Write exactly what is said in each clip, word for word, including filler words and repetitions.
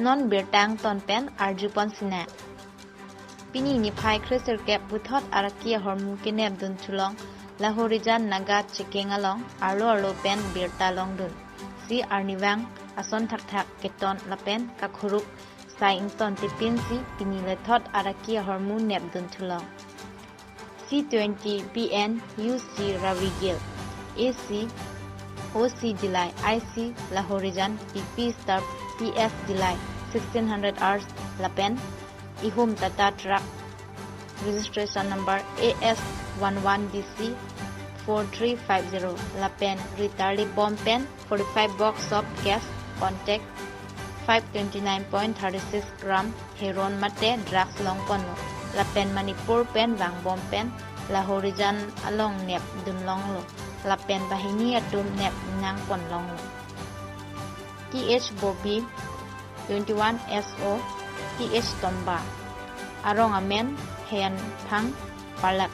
Non birta angton pen arjupon sinang. Pini niphai kresirkep puthot araki ahormu kenepdun thulong Lahorijan Naga Chikeng along arlo arlo pen birta longdun. Si arnivang ason thakthak keton lapen kakhuruk sai ington tipin si pini lethot araki ahormu nepdun thulong. C twenty P N U C Ravi Gill, A C, O C Dillai, I C Lahorijan, P P Star, P S Dillai, sixteen hundred hours, lapen ihum Tata Truck, registration number A S one one D C four three five zero, lapen ritarli bom pen forty-five box of gas, contact five twenty-nine point thirty-six gram heroin mate drugs longponlo. Lapen Manipur pen vangbom pen Lahorijan along nepdun longlo. Lapen banghini atum nep nangpon longlo. T H Bobby, twenty-one S O, T H Tomba, arong amen Heyanthang Palak,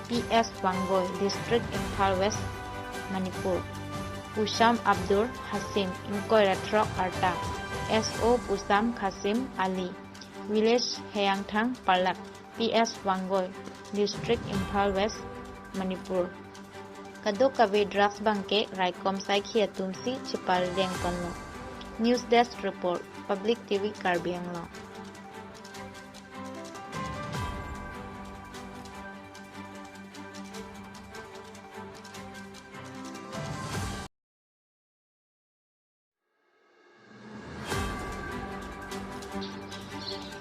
P S Wangoi, District Imphal West, Manipur. Pusam Abdul Hasim, ingkoi ra throk arta, S O Pusam Khasim Ali, Village Heyanthang Palak, P S Wangoi, District Imphal West, Manipur. Kadokave drugs abangke raikom saikhi atum si chepardengponlo. News Desk Report, Public T V Karbi Anglong.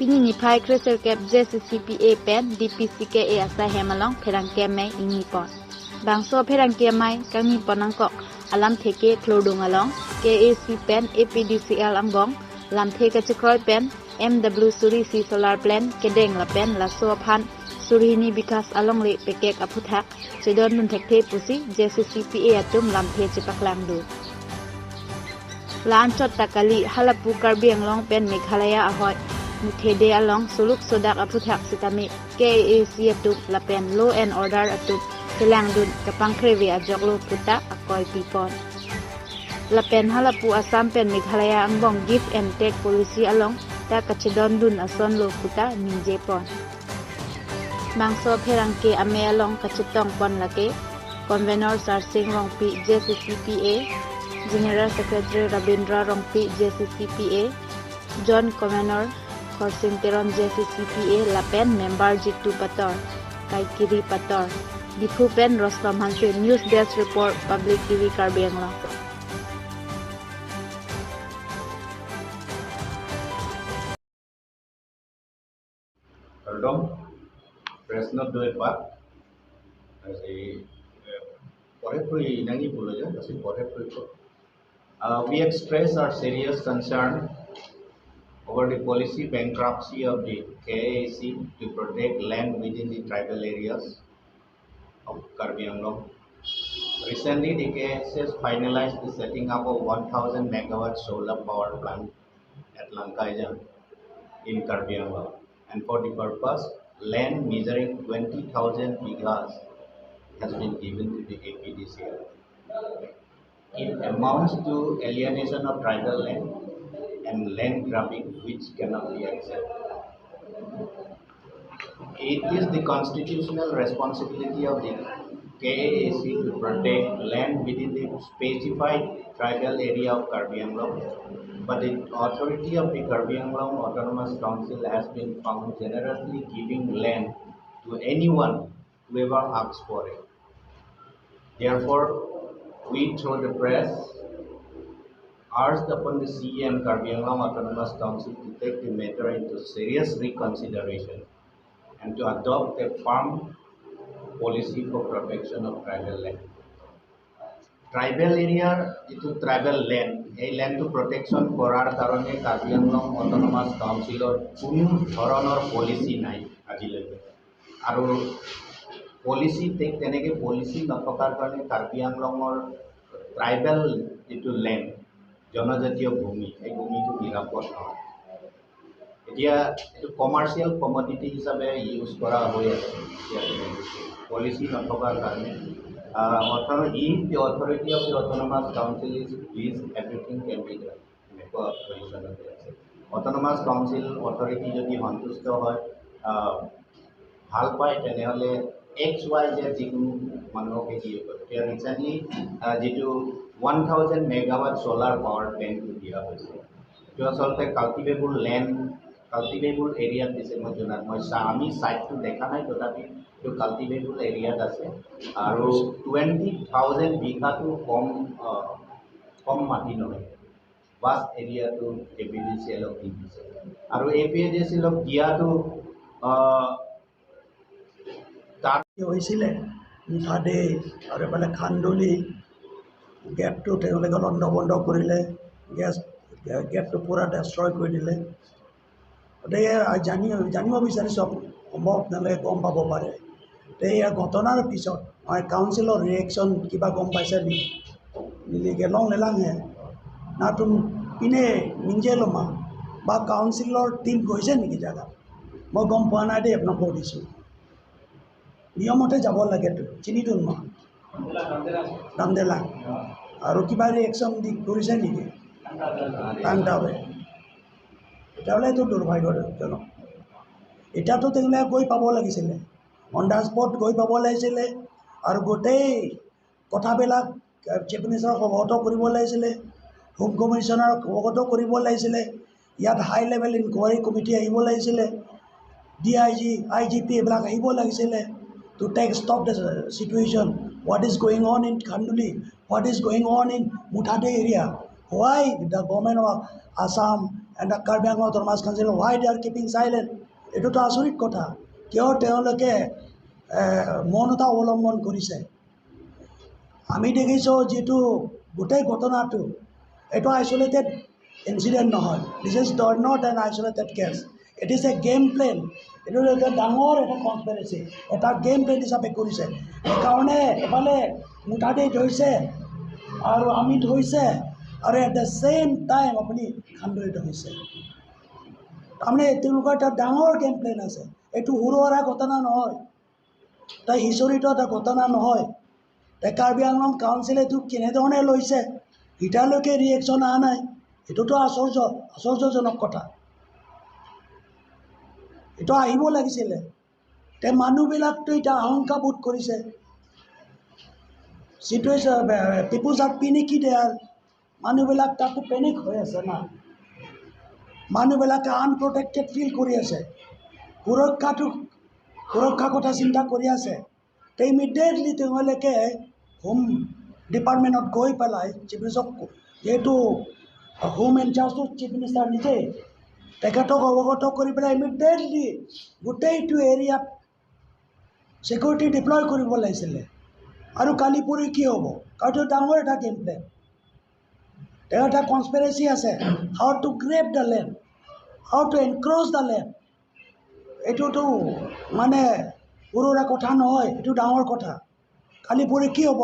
Pini niphai kresirkep J C C P A pen D P C K A asai hem along pherangke amei ingnipon. Bangso pherangke amei kangnipon angkok alamthe ke Khlurdung along K A C pen A P D C L angbong lamthe kachekroi pen M W suri isi solar plant kedeng lapen laso aphan suri hini bikas alongle pekek aphuthak chedondun thekthe pusi J C C P A atum lamthe chepaklangdun. La-anchot ta kali, halapu Karbi Anglong pen Meghalaya ahoi muthede along suluk sodak aphuthak sitame K A C atum lapen law and order atum kelangdun kapangkreve ajoklo puta akoi pipon. Lapen halapu Assam pen Meghalaya angbong give and take policy along ta kachedondun asonlo puta ningjepon. Bangso pherangke amei along kachetongpon lake Convenor Sarsing Rongpi J C C P A, General Secretary Rabindra Rongpi J C C P A, Joint Convenor Khorsing Teron J C C P A lapen Member Jitu Pator, Kaikiri Pator. Diphu pen Rostom Hanse, News Desk Report, Public T V Karbi Anglong. Kardom, press note do-et ba. Lasi, eh, pore puri nangji pulo ja, lasi pore puri ko. Uh, we express our serious concern over the policy bankruptcy of the K A A C to protect land within the tribal areas of Karbi Anglong. Recently, the K A A C has finalized the setting up of one thousand megawatt solar power plant at Langkaijang in Karbi Anglong, and for the purpose, land measuring twenty thousand bighas has been given to the A P D C L. It amounts to alienation of tribal land and land grabbing, which cannot be accepted. It is the constitutional responsibility of the K A A C to protect land within the specified tribal area of Karbi Anglong, but the authority of the Karbi Anglong Autonomous Council has been found generously giving land to anyone whoever asks for it. Therefore, we through the press urged upon the C E M Karbi Anglong Autonomous Council to take the matter into serious reconsideration and to adopt a firm policy for protection of tribal land. Tribal এৰিয়াৰ যিটো tribal land, এই লেণ্ডটো প্ৰটেকশ্যন কৰাৰ কাৰণে কাৰ্বি আংলং অট'নমাছ কাউন্সিলৰ কোনো ধৰণৰ পলিচি নাই আজিলৈকে। আৰু পলিচি তে-, তেনেকে পলিচি নথকাৰ কাৰণে কাৰ্বি আংলঙৰ ট্ৰাইবেল যিটো লেণ্ড, জনজাতীয় ভূমি, এই ভূমিটো নিৰাপদ নহয়। এতিয়া এইটো কমাৰ্চিয়েল কমডিটি হিচাপে ইউজ কৰা হৈ আছে। পলিচি নথকাৰ কাৰণে, আহ, অথৰ-, if the authority of the autonomous council is pleased, everything can be done। এনেকুৱা পজিশ্যনতে আছে। অট'নমাছ কাউন্সিল অথৰিটি যদি সন্তুষ্ট হয়, আহ, ভাল পায়, তেনেহ'লে এক্স ৱাই জেড যিকোনো মানুহকে দিয়ে। এতিয়া ৰিচেণ্টলি যিটো one thousand megawatt solar power প্লেণ্টটো দিয়া হৈছে, এইটো আচলতে কাল্টিভেবল লেণ্ড, কাল্টিভেবল এৰিয়াত দিছে। মই জনাত, মই চা-, আমি ছাইটটো দেখা নাই, তথাপি এইটো কাল্টিভেবল এৰিয়াত আছে। আৰু টুৱেণ্টি থাউজেণ্ড বিঘাটো কম, আহ, কম মাটি নহয়, ভাষ্ট এৰিয়াটো এ পি ডি চি এলক দি দিছে। আৰু এ পি ডি চি এলক দিয়াটো, আহ, তাত হৈছিলে মুঠাদেই আৰু এইফালে খান্দুলি গেটটো তেওঁলোকে লণ্ড ভণ্ড কৰিলে, গেছ, গেটটো পূৰা ডেষ্ট্ৰয় কৰি দিলে। গতিকে জানি, জানিব বিচাৰিছোঁ, সম্ভৱ আপোনালোকে গম পাব পাৰে। তে এই ঘটনাৰ পিছত মই কাউন্সিলৰ ৰিয়েকশ্যন কিবা গম পাইছে নেকি? Neli kelong lelang he. Natum pine ningje loma ba কাউন্সিলৰ টিম গৈছে নেকি জাগাত? মই গম পোৱা নাই দেই, আপোনাক কৈ দিছোঁ। নিয়মতে যাব লাগেতো, চিনি দিম মই। ৰামদেলাং। আৰু কিবা ৰিয়েকশ্যন দি কৰিছে নেকি? টাংটাৱে। তেতিয়াহ'লে এইটো দুৰ্ভাগ্যজনক। এতিয়াতো তেওঁলোকে গৈ পাব লাগিছিলে, অন দ্য স্পট গৈ পাব লাগিছিলে। আৰু গোটেই কথাবিলাক চিফ মিনিষ্টাৰক অৱগত কৰিব লাগিছিলে, হোম কমিছনাৰক অৱগত কৰিব লাগিছিলে। ইয়াত হাই লেভেল ইনকুৱাৰী কমিটি আহিব লাগিছিলে, D I G, I G P এইবিলাক আহিব লাগিছিলে। To take stock the situation, what is going on in Khanduli, what is going on in Muthadei area, why the government of Assam and the Karbi Anglong Autonomous Council, why they are keeping silent? এইটোতো আচৰিত কথা। কিয় তেওঁলোকে, এ, মৌনতা অৱলম্বন কৰিছে? আমি দেখিছোঁ যিটো গোটেই ঘটনাটো, এইটো আইচলেটেড ইনচিডেণ্ট নহয়। This is not an isolated case, it is a game plan। এইটো এটা ডাঙৰ এটা কনস্পিৰেচি, এটা গেম প্লেন হিচাপে কৰিছে। সেইকাৰণে এফালে মুঠাদেই ধৰিছে আৰু আমি ধৰিছে, আৰু এট দ্য ছেম টাইম আপুনি খান্দুলি ধৰিছে। তাৰমানে তেওঁলোকৰ এটা ডাঙৰ গেম প্লেন আছে। এইটো সৰু সুৰা ঘটনা নহয়, তাই সিঁচৰিত এটা ঘটনা নহয়। তাই কাৰ্বি আংলং কাউন্সিলে এইটো কেনেধৰণে লৈছে, এতিয়ালৈকে ৰিয়েকশ্যন অহা নাই। এইটোতো আশ্চৰ্য, আশ্চৰ্যজনক কথা। এইটো আহিব লাগিছিলে। তে মানুহবিলাকতো এতিয়া আশংকাবোধ কৰিছে। চিটুৱেশ্যন, পিপুলছ আৰ পেনিকি দেয়াৰ। মানুহবিলাক তাতো পেনিক হৈ আছে না। মানুহবিলাকে আনপ্ৰটেক্টেড ফিল কৰি আছে। সুৰক্ষাটো, সুৰক্ষাৰ কথা চিন্তা কৰি আছে। তে ইমিডিয়েটলি তেওঁলোকে হোম ডিপাৰ্টমেণ্টত গৈ পেলাই চিফ মিনিষ্টাৰক, যিহেতু হোম ইনচাৰ্জটো চিফ মিনিষ্টাৰ নিজে, তেখেতক অৱগত কৰি পেলাই ইমিডিয়েটলি গোটেইটো এৰিয়াত ছিকিউৰিটি ডিপ্লয় কৰিব লাগিছিলে। আৰু কালি পৰহি কি হ'ব? কাৰণ এইটো ডাঙৰ এটা গেম প্লেন। তেওঁ এটা কনস্পিৰেচি আছে, how to grab the land, how to encroach the land। এইটোতো মানে সৰু সুৰা কথা নহয়, এইটো ডাঙৰ কথা। কালি পৰহি কি হ'ব?